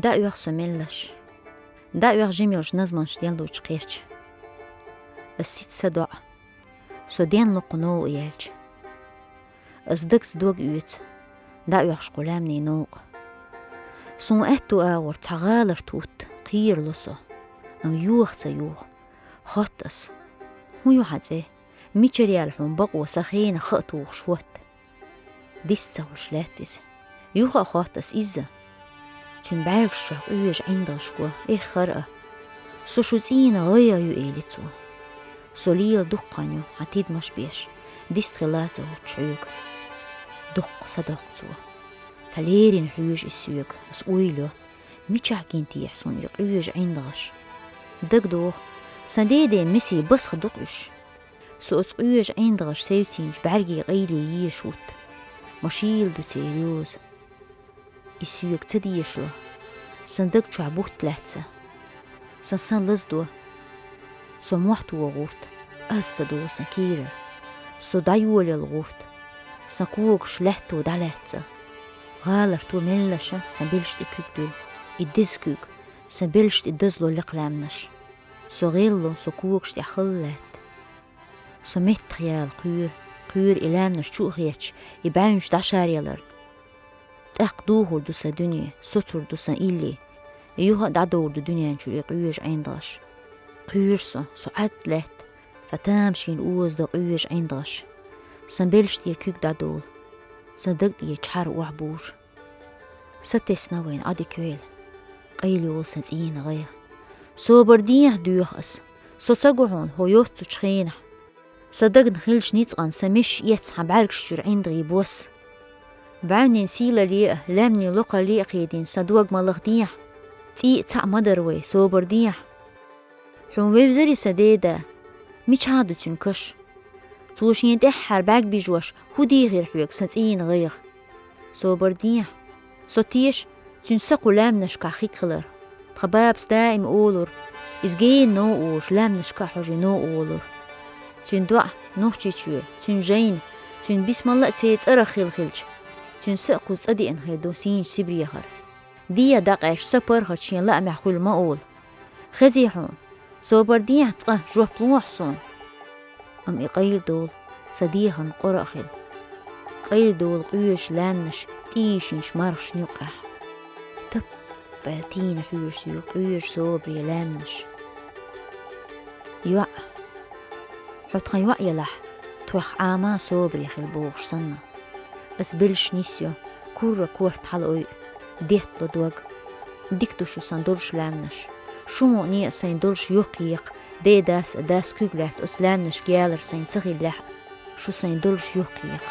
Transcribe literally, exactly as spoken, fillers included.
ДӀаоьху со меллаш. ДӀаоьху жимелш назманш денлучу кхерча. Ас сица са доӀа. Со ден локху новкъа яьлча. Ас дагца дог оьцу, дӀаоьхуш кху лаьмнийн новкъа. Суна аьтту агӀор цхьа гӀаларт хӀутту, кхерало со, амма юха ца юху. Хотту ас: «ХӀун ю хьан цӀе? Мичара яьлла хьуна бакъо сан хенах хаа тухуш хӀотта?» Дис ца хуьлуш лаьтта иза. Юха а хотту ас изза. Цуьнан бӀаьргаш чохь къоьжа ӀиндагӀаш го, эххар а. «Со шу цӀийнан гӀайгӀа ю», — эли цо. «Со лела дуккха хан ю, хьан тидамаш беш, дистхила ца хӀуттуш хьоьга. Дуккха са доккху цо. Сан лерина хьоьжу иза соьга, ас ойла йо. Мичахь гина техьа суна и къоьжа ӀиндагӀаш? ДагадогӀу, сан деден месийн басах ду-кх уьш. Со оцу къоьжа ӀиндагӀаша севцийначу бӀаьргийн къайле езаш хӀутту. Ма шийла ду церан йоза. И соьга ца дешало. Сан даг чохь бутт лаьцна. Сан са лазадо. Со мохь тоха гӀурт, аз ца долу сан кийрара. Со дӀайолаяла гӀурт, сан когаш лаьтто дӀалаьцна. ГӀаларто меллаша сан белшаш тӀе куьг дуьллу, и деза куьг, сан белшаш тӀе дазло лекха лаьмнаш. Со гӀелло, со когаш тӀехь хала лаьтта. Со меттах яла кхоьру, кхоьру и лаьмнаш чу а хеташ, и бӀаьвнаш дӀашаръяларна. ТӀаккха духур ду сан дуьне, соцур ду сан илли, и юха а дӀадовр ду дуьнен чуьра и къоьжа ӀиндагӀаш. Кхоьру со, со Ӏад лаьтта, цхьа тамашийна озадо къоьжа ӀиндагӀаш. Сан белшаш тӀера куьг дӀадовла, сан даг тӀера чхьара охьабуьжу. Сатесна вайна Ӏа дика йойла, къайлайолу сан цӀийнан гӀайгӀа. Собар дехьа, доьху ас, со ца го хьуна хӀо йоццучу хенахь. Сан дагна хиллачу ницкъана сан мешаш эцна хьан бӀаьргаш чуьра ӀиндагӀийн бос. БӀаьвнийн сийлалле а, лаьмнийн локхалле а кхийдина сан дог ма лаха дехьа. ЦӀий а цхьаъ ма дара вай, собар дехьа. Хьуна вевзарий сан деда? Мичахь ду цуьнан каш? Цо шена тӀаьххьара бӀаьрг бижош хӀун дийхира хьоьга сан цӀийнан гӀайгӀа? Собар дехьа. Со теша цуьнан са кху лаьмнашкахь хиг хилар. Тхан бабас даима олура, иза гена новкъа волуш лаьмнашка а хьожий новкъа волура. Цуьнан доӀа Нохчийчоь, цуьнан жайна, цуьнан бисмалла а церан цӀарах хилла хилча, цуьнан са а кхуза цӀа деана хир ду сийначу Сибрехара. Дехьа дӀакъаьсташ са паргӀат шен лаамехь хуьлу ма олу. Хезий хьуна? Собар дехьа цкъа, жоп лохьа суна. Амма и къайладовла сан дехарна къора а хила. Къайладовла къоьжачу лаьмнаш тӀийшинчу мархашна юккъехь. Тап-аьлла тийна хьоьжуш ю къоьжа собаре лаьмнаш. ЙоӀ, хьо тхан йоӀ елахь, тхох Ӏама собаре хила бохуш санна. Ас белшаш нисйо, курра корта хьалаойу, деттало дог. Дика ду шу сан долуш лаьмнаш. Шу мукъане а сайн долуш юхкъекха, дедас а, дас куьг лаьцна оцу лаьмнашка ялар сайн ца хиллехь а, шу сайн долуш юхкъекха.